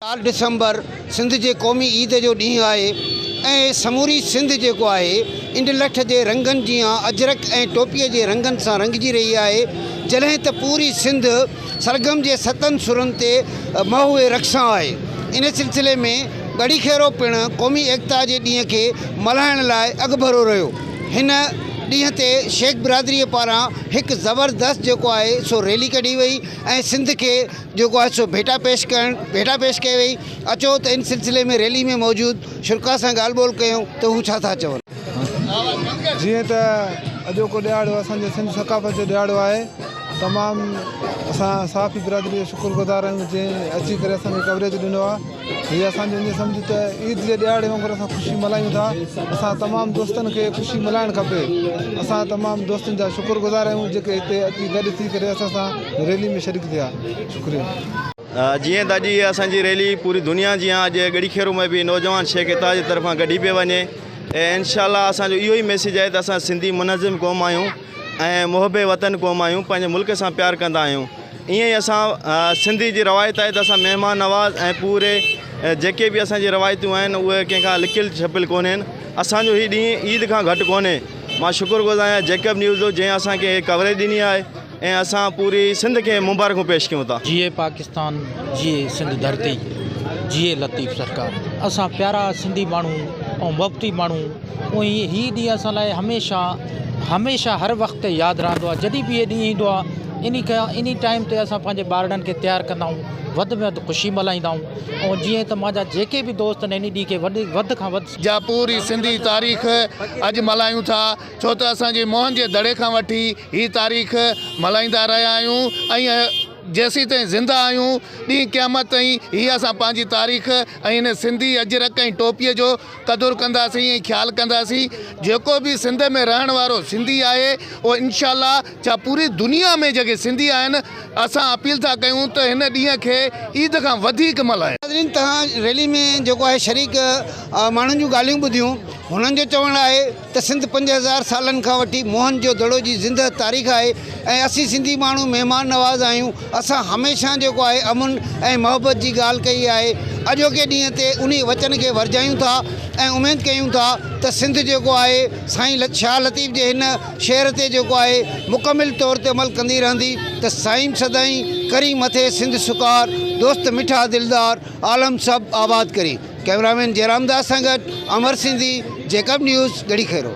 4 ڊسمبر سنڌ جي قومي عيد جو ڏينهن آهي ۽ سموري سنڌ جيڪو آهي انڊلٺ جي رنگن جيان اجرڪ ۽ ٽوپي جي رنگن سان رنگجي رهي آهي جڏهن ته پوري سنڌ سرگم جي ستن سرن تي محو رقصان آهي ان سلسلي ۾ ڳڙهي خيرو پڻ قومي ايڪتا جي ڏينهن کي ملهائڻ لاء اڳڀرو رهيو هن ڏينهن تي شيخ برادري پاران هڪ زبردست جيڪو آهي سو ريلي ڪڍي وئي ۽ سنڌ کي جيڪو آهي سو ڀيٽا پيش ڪرڻ ڀيٽا پيش ڪئي وئي اچو ته ان سلسلي ۾ ريلي ۾ موجود شرڪاء سان ڳالهه ٻولهه ڪيون ته هو ڇا ٿا چون. جيئن ته اڄوڪو ڏهاڙو اسان جي سنڌ ثقافت جو ڏهاڙو آهي تمام اسان صحافي برادري جو شڪر گذار آهيون جنهن اچي ڪري اسان کي ڪوريج ڏنو آهي هي اسان جو ائين سمجهه ته عيد جي ڏهاڙي وانگر اسان خوشي ملهايون ٿا اسان تمام دوستن کي خوشي ملهائڻ کپي اسان تمام دوستن جا شڪر گذار آهيون جيڪي هتي اچي گڏ ٿي ڪري اسان سان ريلي ۾ شريڪ ٿيا شڪريه. جيئن ته اڄ هي اسان جي ريلي پوري دنيا جيان اڄ ڳڙهي خيرو ۾ به نوجوان شيخ اتحاد جي طرفان ڪڍي پئي وڃي ۽ انشاء الله اسان جو اهو ئي ميسيج آهي ته اسان سنڌي منظم قوم آهيون ۽ محب وطن قوم آهيون پنهنجي ملڪ سان پيار ڪندا آهيون ائين ئي اسان سنڌي جي روايت آهي ته اسان مهمان نواز ۽ پوري جيڪي به اسان جي روايتون آهن اهي ڪنهن کان لڪيل ڇپيل ڪونهن اسان جو هي ڏينهن عيد کان گهٽ ڪونهي مان شڪر گذار آهيان جيڪب نيوز جو جنهن اسان کي هي ڪوريج ڏني آهي ۽ اسان پوري سنڌ کي مبارڪون پيش ڪيون ٿا. جيئي پاڪستان جيئي سنڌ ڌرتي جيئي لطيف سرڪار اسان پيارا سنڌي ماڻهو ۽ محبتي ماڻهو ۽ هي ڏينهن اسان لاء هميشه هميشه هر وقت ياد رهندو آهي جڏهن به هي ڏينهن ايندو آهي انهي کان انهي ٽائيم تي اسان پنهنجي ٻارڙن کي تيار ڪندا آهيون وڌ ۾ وڌ خوشي ملهائيندا آهيون ۽ جيئن ته منهنجا جيڪي به دوست آهن انهي ڏينهن کي وڏي وڌ کان وڌ جا پوري سنڌي تاريخ اڄ ملهايون ٿا ڇو ته اسان جي موهن جي دڙي کان وٺي هي تاريخ ملهائيندا رهيا آهيون ۽ جيسين تائين زنده آهيون ڏينهن قيامت تائين هي اسان پنهنجي تاريخ ۽ هن سنڌي اجرڪ ۽ ٽوپيء جو قدر ڪنداسين ۽ خيال ڪنداسين جيڪو به سنڌ ۾ رهڻ وارو سنڌي آهي اهو انشاء الله ڇا پوري دنيا ۾ جيڪي سنڌي آهن اسان اپيل ٿا ڪيون ته هن ڏينهن کي عيد کان وڌيڪ ملهائين. ناظرين توهان ريلي ۾ جيڪو آهي شريڪ ماڻهن جون ڳالهيون ٻڌيون هنن جو چوڻ آهي ته سنڌ 5000 سالن کان وٺي موهن جو دڙو جي زندهه تاريخ آهي ۽ اسين سنڌي ماڻهو مهمان نواز آهيون اسان هميشه جيڪو آهي امن ۽ محبت جي ڳالهه ڪئي آهي اڄوڪي ڏينهن تي انهي وچن کي ورجايون ٿا ۽ اميد ڪيون ٿا ته سنڌ جيڪو آهي سائين شاهه لطيف جي هن شعر تي جيڪو آهي مڪمل طور تي عمل ڪندي رهندي ته سائين سدائين ڪرين مٿي سنڌ سڪار دوست مٺا دلدار عالم سڀ آباد ڪرين. ڪئميرا مين جئرام داس سان گڏ امر سنڌي، جيڪب نيوز، ڳڙهي خيرو.